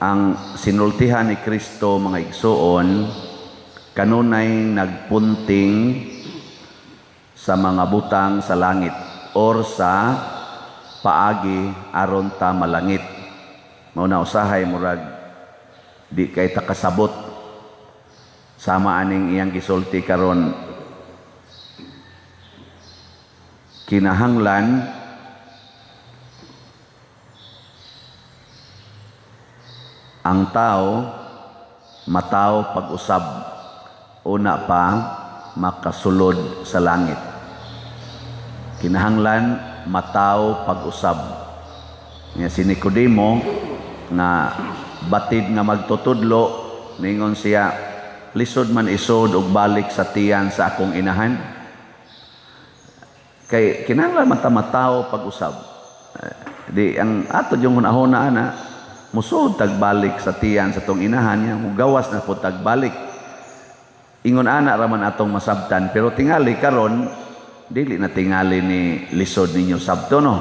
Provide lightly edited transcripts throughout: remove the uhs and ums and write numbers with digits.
Ang sinultihan ni Kristo, mga igsuon, kanunay nagpunting sa mga butang sa langit or sa paagi aron ta malangit. Mao na usahay murag di kay ta kasabot sama aning iyang gisulti karon, kinahanglan ang tao mataw pag-usab una pa makasulod sa langit. Kinahanglan mataw pag-usab. Nga si Nicodemo nga batid nga magtutudlo, ningon siya, "Lisod man isod og balik sa tiyan sa akong inahan." Kay kinahanglan man ta mataw pag-usab. Di ang ato yung hunahuna ana, musod tagbalik sa tiyan sa tong inahan niya, mugawas na po tagbalik. Ingon ana raman atong masabtan, pero tingali karon dili na tingali ni lisod ninyo sabto, no?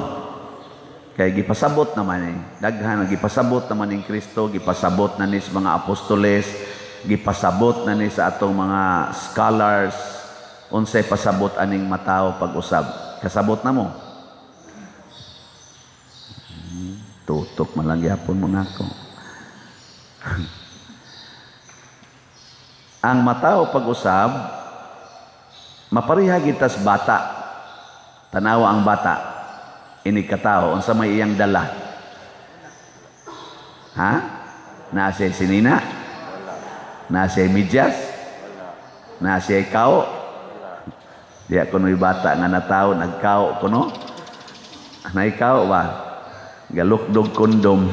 Kay gipasabot naman eh. Daghan gipasabot naman ning Kristo, gipasabot na ni sa mga apostoles, gipasabot na ni sa atong mga scholars unsay pasabot aning mataw pag-usab. Kasabot na mo? Tutok man lang gyapon mo nako. Ang mataw pag-usab mapareha gitas bata. Tanawa ang bata inig katao, unsa may iyang dala? Ha? Naa siya sinina? Naa siya medyas? Naa siya kao? Di ako no'y bata nga natao, nagkao ko no? Naikaw ba? Galukdog kondom.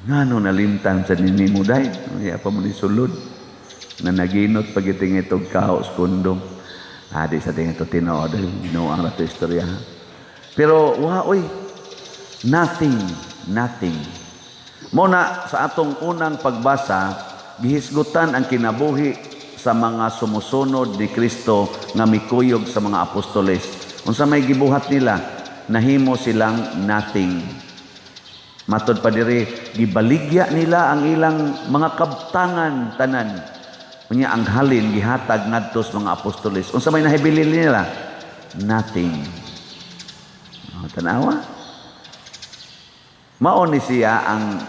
Ngano nalimtan sa nini mo day? Iya pa mo ni sulod. Na naginot pagiting itog kao sa kondom. Ah, di sa tingin ito tinuod. Ginoo ang rato istorya. Pero, wa, oy, nothing, nothing. Muna, sa atong unang pagbasa, gihisgutan ang kinabuhi sa mga sumusunod ni Kristo nga mikuyog sa mga apostoles. Unsa may gibuhat nila, nahimo silang nothing. Matod pa diri, gibaligya nila ang ilang mga kabtangan tanan. Unya ang halin gihatag ngadto sa mga apostoles. Unsa may nahibili nila? Nothing. Oh, tanawa. Mao ni siya ang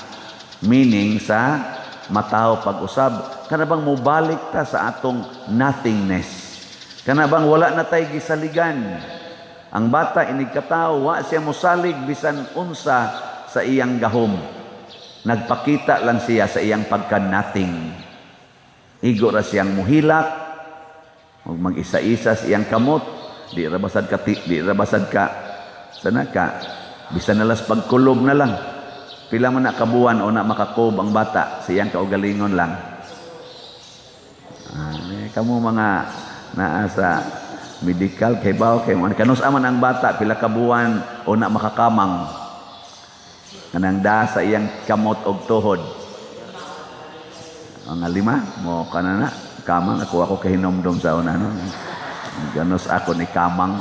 meaning sa mataw pag-usab. Kana bang mobalik ta sa atong nothingness? Kana bang wala na tay gisaligan? Ang bata inig katawo, wa siya mosalig bisan unsa sa iyang gahom. Nagpakita lang siya sa iyang pagka-nothing. Igo ra siyang muhilak, ug mag-isa-isa sa iyang kamot, di ra basad ka, di ra basad ka, sana ka, bisan nalas pagkulob na lang. Pila man na kabuan o na makakob ang bata, sa iyang kaugalingon lang. Ah, kamo mga naa sa medical, kay baw, kay mga kanus aman ang bata, pila kabuan o na makakamang. Kanang da sa iyang kamot og tuhod. Mga 5, mo kana na, kamang, ako kahinomdom sa una, no? Ganus ako ni kamang.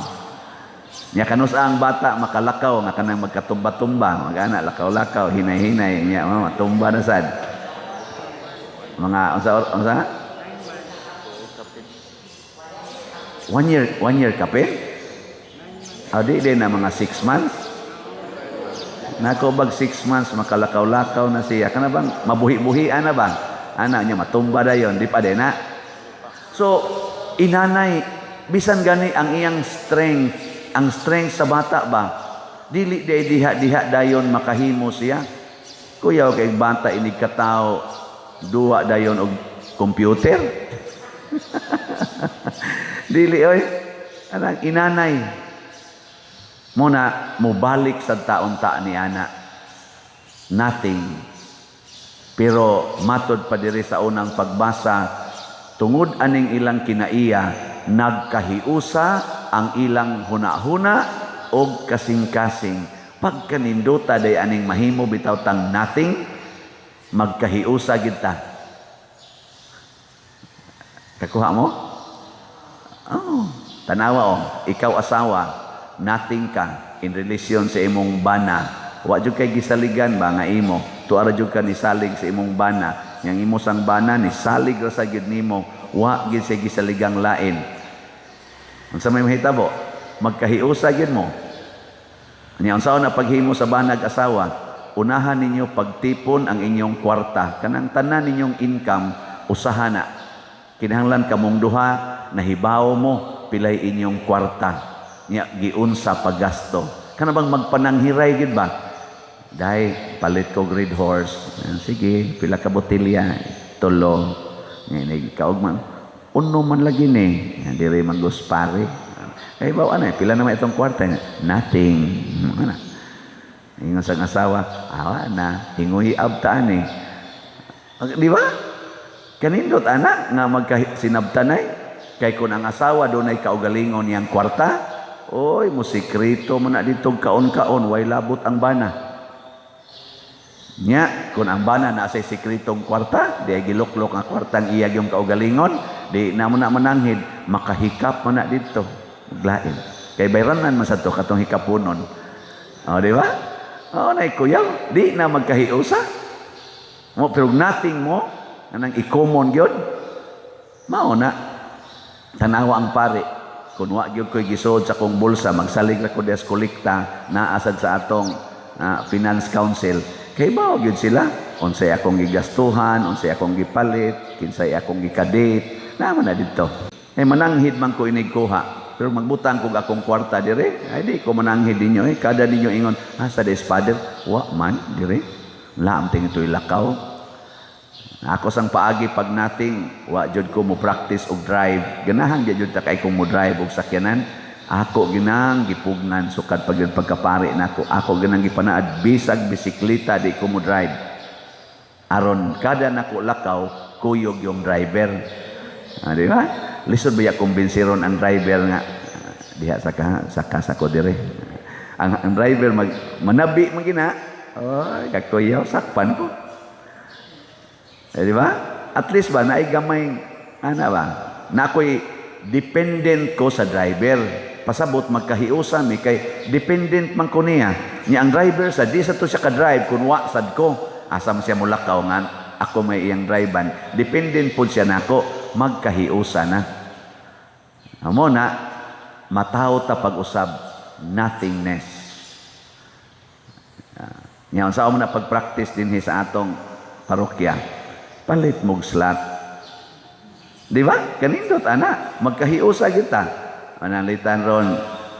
Nya kanus ang bata makalakaw nga kanang magkatumba-tumba, magana lakaw-lakaw, hinay-hinay nya matumba na sad. Mga unsa unsa? 1 year, 1 year kapin? Adi din na mga 6 months. Nako bag 6 months makalakaw-lakaw na siya. Kana bang mabuhi-buhian na ba? Ana niya matumba dayon, di pa din na. So inanay bisan gani ang iyang strength, ang strength sa bata ba? Dili di diha-diha dayon makahimo siya. Kuyaw kay bata inig katawo duwa dayon og computer. Dili oy. Anang inanay. Muna mobalik sa taon ta ni ana. Nothing. Pero matod pa diri sa unang pagbasa, tungod aning ilang kinaiya, nagkahiusa ang ilang hunahuna og kasing-kasing. Pagkanindota day aning mahimo bitaw tang nothing, magkahiusa gid ta. Kakuha mo? Oh, tanawa oh, ikaw asawa, nothing ka in relation sa imong bana. Wa jud kay gisaligan ba nga imo. Tuara jud ka nisalig sa imong bana. Yang imo sang bana nisalig ra sa gyud nimo. Wa gyud siya gisaligang lain. Unsa may mahitabo? Magkahiusa gyud mo. Nya unsaon na paghimo sa banag asawa? Unahan ninyo pagtipon ang inyong kwarta. Kanang tanan ninyong income, usaha na. Kinahanglan kamong duha, nahibaw mo pilay inyong kwarta. Nya giunsa paggasto. Kana bang magpananghiray gid ba? Dai palit ko Red Horse. Sige, pila ka botelya? Tulo. Nya kaog man. Uno man lagi ni. Diri man pare. Kay bawa na, pila naman itong kwarta? Nothing. Ano? Ingon sa asawa, awa na, hinguhi abtaan eh. Di ba? Kanindot ana nga magkasinabtanay. Kay kung ang asawa dunay kaugalingon niyang kwarta, oy, musikreto man na dito kaon-kaon, way labot ang bana. Nya, kung ang bana na sa sikretong kwarta, di ay giluklok ang kwartang iya yung kaugalingon, di na mo na mananghid, makahikap man na dito. Maglain. Kay bayranan man sa to katong hikapunon. O, di ba? O, nay kuyaw, di na magkahiusa. Mo, pero nothing mo, anang i-common gyud. Mao na. Tanawa ang pare. Kung wa gyud ko'y gisod sa akong bulsa, magsalig ra ko des kolekta, naasad sa atong Finance Council. Kay bao gyud sila. Unsay akong gigastuhan, unsay akong gipalit, kinsay akong gikadate, naa man na dito. Eh mananghid man ko inig kuha. Pero magbutang kog akong kwarta dire, ay di ko mananghid ninyo eh. Kada ninyo ingon, ah, sa des father, wa man dire. Laam ting ito'y lakaw. Ako sang paagi pag nothing, wa jud ko mo practice og drive. Ganahan jud ta kay kong mo drive og sakyanan. Ako ginang gipugnan sukad pag yun pagkapari nako. Ako ginang gipanaad bisag bisikleta di ko mo drive. Aron kada nako lakaw, kuyog yung driver. Ah, di ba? Lisod ba ya kumbinsiron ang driver nga diha sa ka sa kasa ko dire. Ang driver mag manabi man gina. Oy, kakuyaw sakpan ko. Eh, di ba? At least ba naay gamay ana ba? Na ako'y dependent ko sa driver. Pasabot magkahiusa mi kay dependent man ko niya. Nya ang driver sa di sa to siya ka-drive kun wa sad ko. Asa man siya mulakaw nga ako may iyang drivean. Dependent pod siya nako, magkahiusa na. Amo na mataw ta pag-usab nothingness. Nya unsa mo na pag-practice dinhi sa atong parokya? Palit mog slot. Di ba? Kanindot ana, magkahiusa kita. Manalitan ron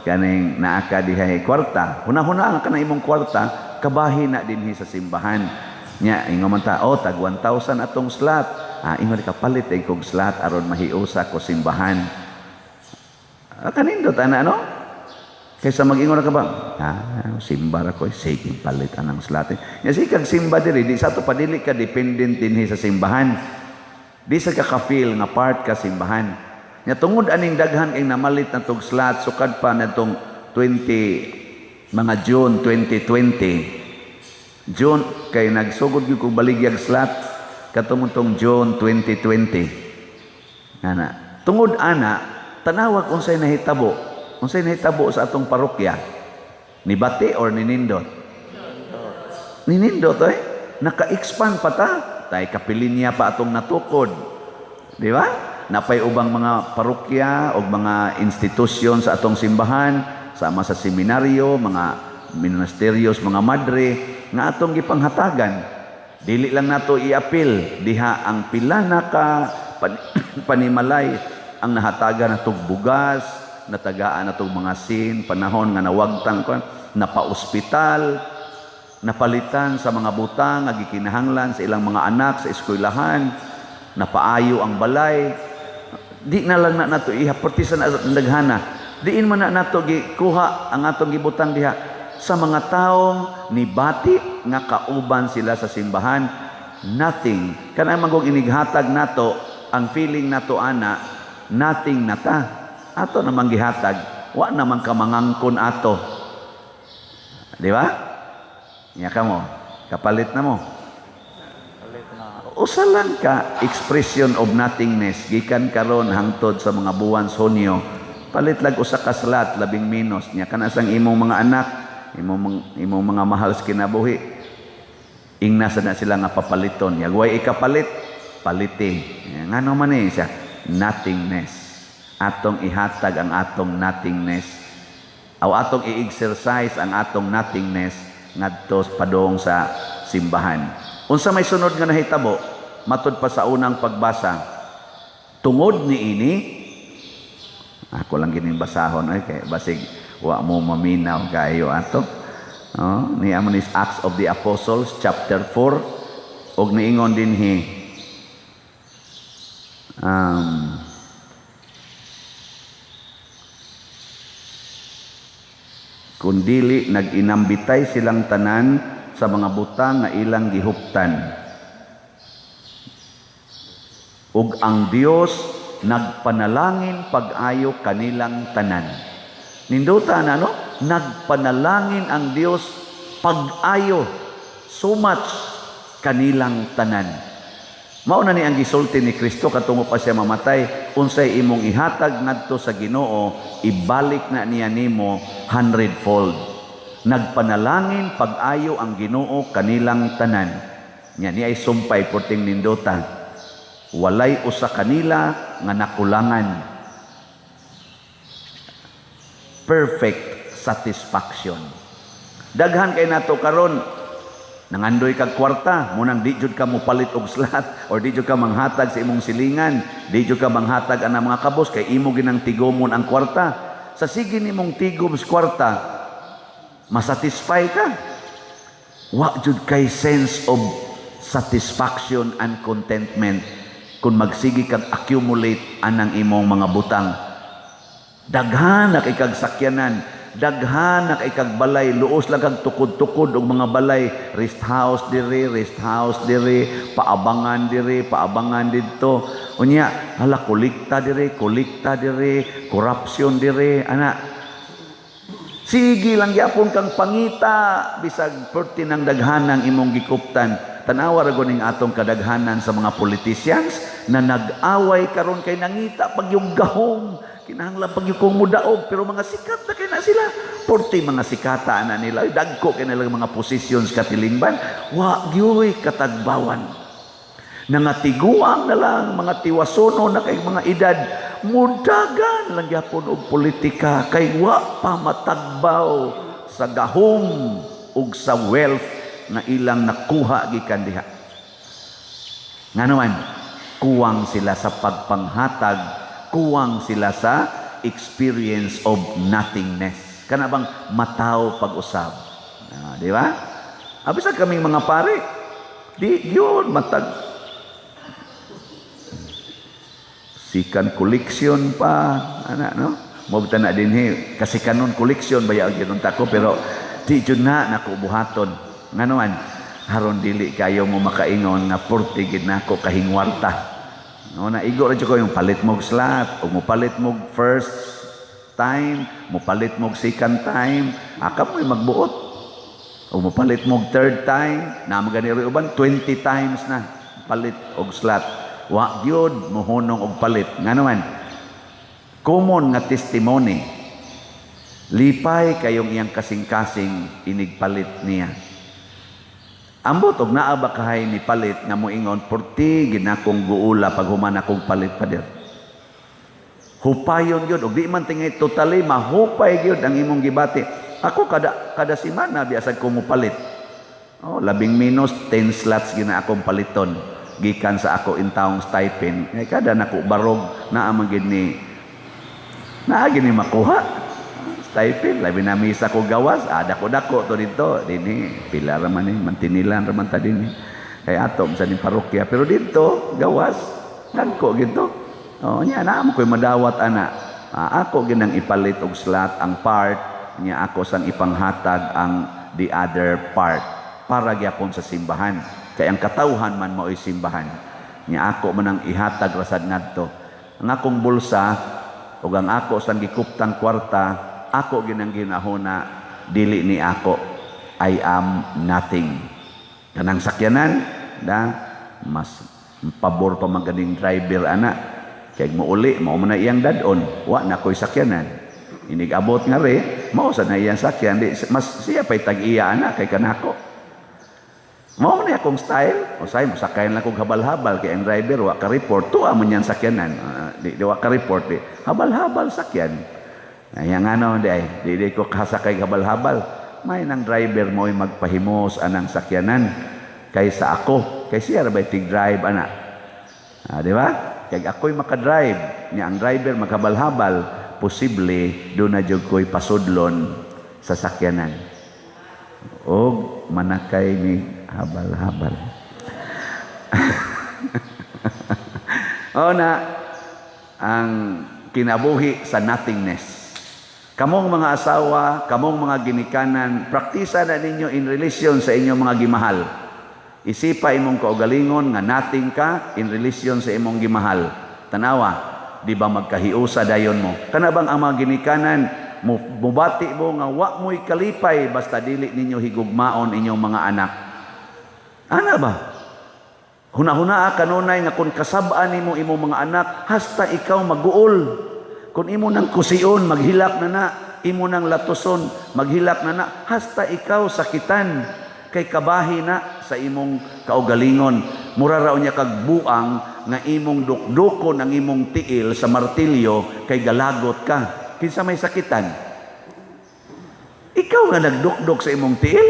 kaning naa ka dihay kwarta. Huna-huna ka na imong kwarta, kabahin na dinhi sa simbahan. Nya ingon man ta, oh, tag 1,000 atong slot. Ah, ingon ka palit ay kog slot aron mahiusa ko simbahan. Ah, kanindot ana no? Kaysa mag-ingon ka ba? Ah, simba ra ko, sige palit anang slot. Nya sige kag simba diri, di sa to padili ka dependent dinhi sa simbahan. Di sa ka ka-feel nga part ka simbahan. Nya tungod aning daghan kay namalit na tog slot sukad pa natong 20 mga June 2020. June kay nagsugod gyud kog baligyag slot katong tong June 2020. Ana. Tungod ana, tanawag unsay nahitabo. Unsay nahitabo sa atong parokya? Nibati or ninindot? Ninindot eh. Naka-expand pa ta. Tay kapilinya pa atong natukod. Di ba? Napay ubang mga parokya o mga institusyon sa atong simbahan, sama sa seminaryo, mga ministeryos, mga madre, nga atong gipanghatagan. Dili lang nato iapil diha ang pila na ka panimalay ang nahatagan natog bugas, natagaan natog mga sin, panahon nga nawagtang kon, napa-ospital, napalitan sa mga butang nga gikinahanglan sa ilang mga anak sa eskwelahan, napaayo ang balay. Di na lang na nato iha perti sa daghana. Diin man na nato gikuha ang atong gibutang diha sa mga taong nibati nga kauban sila sa simbahan. Nothing. Kanang magong inighatag nato, ang feeling nato ana, nothing na ta. Ato namang gihatag, wa namang kamangangkon ato. Di ba? Nya ka mo, kapalit na mo. Palit na. Usa lang ka expression of nothingness gikan karon hangtod sa mga buwan sa Hunyo. Palit lag usa ka slot, labing minus nya kana sang imong mga anak. Imong mga mahal sa kinabuhi. Ingna sa na sila nga papaliton. Yagway ikapalit, paliti. Ngano man eh siya? Nothingness. Atong ihatag ang atong nothingness. Aw atong i-exercise ang atong nothingness ngadto padung sa simbahan. Unsa may sunod nga nahitabo? Matud pa sa unang pagbasa. Tungod niini, ako lang gining basahon ay kay basig wa mo maminaw kayo ato. Oh, ni amo ni Acts of the Apostles chapter 4 og niingon dinhi kun dili nag-inambitay silang tanan sa mga butang nga ilang gihuptan. Ug ang Dios nagpanalangin pag-ayo kanilang tanan. Ninduta na, no? Nagpanalangin ang Dios pag-ayo so much kanilang tanan. Mao na ni ang gisulti ni Kristo katungo pa siya mamatay, unsay imong ihatag ngadto sa Ginoo, ibalik na niya nimo 100-fold. Nagpanalangin pag-ayo ang Ginoo kanilang tanan. Nya ni ay sumpay porting nindota. Walay usa kanila nga nakulangan. Perfect satisfaction. Daghan kay nato karon nangandoy kag kwarta, munang di jud ka mopalit og slot or di jud ka manghatag sa imong silingan, di jud ka manghatag ana mga kabos kay imo ginang tigomon ang kwarta. Sa sige nimong tigom sa kwarta, masatisfy ka. Wa jud kay sense of satisfaction and contentment kung magsige kag accumulate anang imong mga butang. Daghan na kay kag sakyanan, daghan na kay kag balay, luos lang kag tukod-tukod og mga balay, rest house diri, rest house diri, paabangan diri, paabangan didto. Unya, hala kolekta diri, kolekta diri, corruption diri, ana. Sige lang gyapon kang pangita bisag perti ng daghanang imong gikuptan. Tanawa ra gud ning atong kadaghanan sa mga politicians na nag-away karon kay nangita pag yung gahom. Kinahanglan pag yung kong mudaog, pero mga sikat na kay na sila. Porti mga sikata na nila, dagko kay nila mga positions katilingban. Wa gyuy katagbawan. Nangatiguang na lang mga tiwasono na kay mga edad, mudagan lang gyapon og politika kay wa pa matagbaw sa gahom ug sa wealth na ilang nakuha gikan diha. Ngano man, kuwang sila sa pagpanghatag, kuwang sila sa experience of nothingness. Kana bang mataw pag-usab? Di ba? Abisa kaming mga pare, di yun matag sikan collection pa, ana no? Mobta na dinhi kasi kanon collection baya gyud unta ko, pero di jud na nako buhaton. Ngano man, haron dili kayo mo makaingon nga porti gid nako kahingwarta. No, na igo ra jud ko yung palit mog slot, o mopalit mog first time, mopalit mog second time, aka mo'y magbuot. O mopalit mog third time, na magani ri uban 20 times na palit og slot. Wa gyud mohunong og palit. Ngano man, common nga testimony, lipay kayong iyang kasing-kasing inigpalit niya. Ambot og naa ba kahay ni palit nga moingon, porti ginakong guula pag human akong palit pader. Hupayon gyud og di man tingay totally mahupay gyud ang imong gibati. Ako kada semana biasag ko mopalit. Oh, labing minus 10 slots gina akong paliton gikan sa ako intawong stipend. Kay kada nako barog naa man gid ni naa gid ni makuha stipend. Labi na misa ko gawas, dako-dako to dito dinhi pila ra man ni mantinilan ra man ta dinhi. Kay ato sa ning parokya, pero dito gawas dagko gito. Oh, nya naa mo koy madawat ana. Ako ginang ipalit og slot ang part nya, ako sang ipanghatag ang the other part para gyapon sa simbahan. Kay ang katawhan man maoy simbahan. Nya ako man ang ihatag rasad ngadto. Ang akong bulsa ug ang ako sang gikuptang kwarta, ako ginang ginahuna, dili ni ako. I am nothing. Kanang sakyanan, da mas pabor pa maganing driver ana. Kay muuli, mao man na iyang dadon, wa na ko'y sakyanan. Inig abot nga re, mao sa na iyang sakyan, di, mas siya pa'y tag-iya ana kay kanako. Mao man akong style. Usay mosakay lang kog habal-habal kay ang driver wa ka report, tuwa man yan sakyanan. Di wa ka report di. Habal-habal sakyan. Ay ang ano di ay, di ko kasakay habal-habal. May nang driver mo'y magpahimos anang sakyanan kaysa ako. Kay siya ra ba'y tig-drive ana. Ah, di ba? Kay ako'y makadrive, nya ang driver maghabal-habal, posible do na jud ko'y pasudlon sa sakyanan. Og manakay ni habal-habal. O na ang kinabuhi sa nothingness. Kamong mga asawa, kamong mga ginikanan, praktisa na ninyo in relation sa inyong mga gimahal. Isipa imong kaugalingon nga nothing ka in relation sa imong gimahal. Tanawa, di ba magkahiusa dayon mo? Kana bang ang mga ginikanan, mubati mo nga wa mo'y kalipay basta dili ninyo higugmaon inyong mga anak. Ana ba? Huna-hunaa kanunay nga kung kasab-an nimo imong mga anak, hasta ikaw maguol. Kung imo nang kusion, maghilak na na. Imo nang latuson, maghilak na na. Hasta ikaw sakitan. Kay kabahi na sa imong kaugalingon. Mura raw niya kag buang nga imong dukdukon ang imong tiil sa martilyo kay galagot ka. Kinsa may sakitan? Ikaw nga nagdukdok sa imong tiil?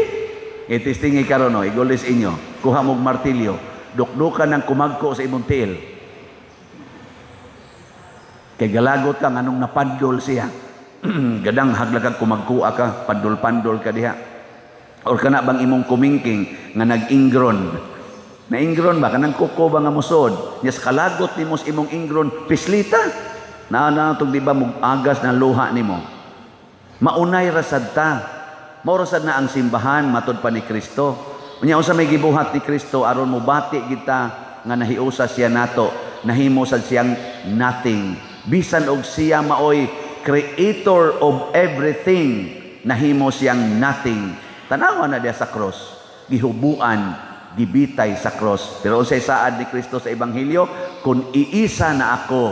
Kay testingi karon no, igulis inyo. Kuha mog martilyo, dukdukan ng kumagko sa imong tiil. Kay galagot ka nganong napandol siya. Gadang haglagag kumagkuha ka, pandol-pandol ka diha. Or kana bang imong kumingking nga nag-ingron? Na-ingron ba? Kanang kuko ba nga musod? Nya sa kalagot nimo sa imong ingron, pislita. Naa na tug di ba agas na luha nimo. Maunay ra sad ta. Mao ra sad na ang simbahan matud pa ni Kristo. Unya unsa may gibuhat ni Kristo aron mobati kita nga nahiusa siya nato, nahimo sad siyang nothing. Bisan og siya maoy creator of everything, nahimo siyang nothing. Tanawa na diya sa cross, gihubuan, gibitay sa cross. Pero unsay saad ni Kristo sa ebanghelyo? Kung iisa na ako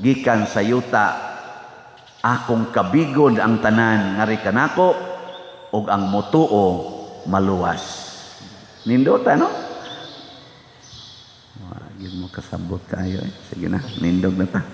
gikan sa yuta, akong kabigod ang tanan ngari kanako ug ang motuo maluwas. Nindota no? Wa gyud mo kasabot kayo eh. Sige na, nindog na ta.